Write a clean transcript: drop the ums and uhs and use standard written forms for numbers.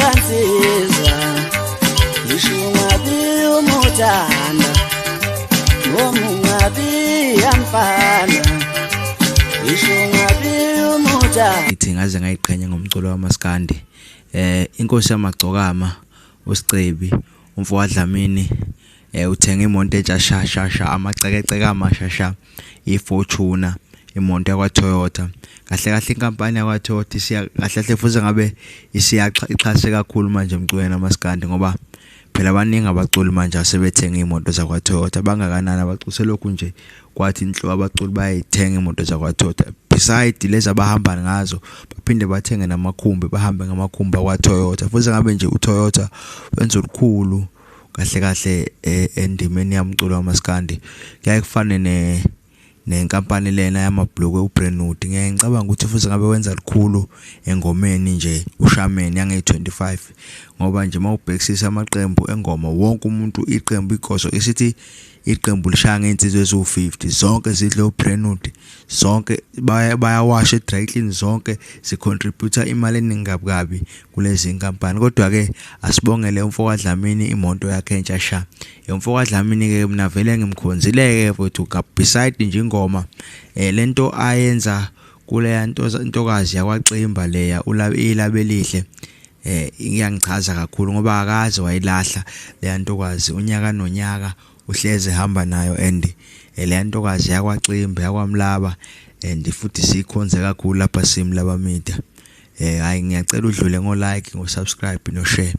Nsizwa, ngisho ungabi umuthanda noma ungabi yamfana, ngisho ungabi umuthanda. Ithi ngaze ngayiqhenya ngomculo wamaskandi. Inkosi yamagcokama uSicebi umfo kaDlamini uthenga imoto entsha sha sha sha, amacekeceke amasha sha, iFortuner, imoto yakwa Toyota. Kahle kahle inkampani yakwa Toyota isiya kahle kahle futhi ngabe isiyaxhase kakhulu manje emculweni wamaskandi, ngoba phela baningi abaculi manje asebethenga imoto zakwa Toyota. Bangakanani abaculi selokhu nje kwathi inhlo abaculi bayayithenga imoto zakwa Toyota, beside lezi abahamba ngazo baphinde bathenge namakhumbi, bahambe ngamakhumbi akwa Toyota. Futhi ngabe nje uToyota wenza olukhulu kahle kahle endimeni yomculo wamaskandi. Kuyaye kufane ne nenkampani lena yamabhulukwe uBrentwood. Ngiyaye ngicabanga ukuthi futhi ngabe wenza lukhulu engomeni nje uShameni yange-25, ngoba nje mawubhekisisa amaqembu engoma wonke umuntu iqembu igoso isithi iqembu lishaya ngey'nsizwa eziwu-50, zonke zidle uBrentwood, zonke bayawasha e-dry clean, zonke zicontribute imali eningi kabi kabi kulezi nkampani. Kodwa-ke asibongele umfo kaDlamini imoto yakhe entsha sha. Umfo kaDlamini-ke mina vele ngimkhonzile-ke mfowethu, beside nje ingoma lento ayenza kuleya ntokazi yakwaXimba leya ilabelihle, iyangichaza kakhulu ngoba akaze wayilahla leya ntokazi, unyaka nonyaka uhleze ehamba nayo. And leya ntokazi yakwaXimba yakwaMlaba, and futhi sikhonze kakhulu lapha Simlaba Media. Hayi, ngiyacela udlule ngo like, ngo subscribe, no share.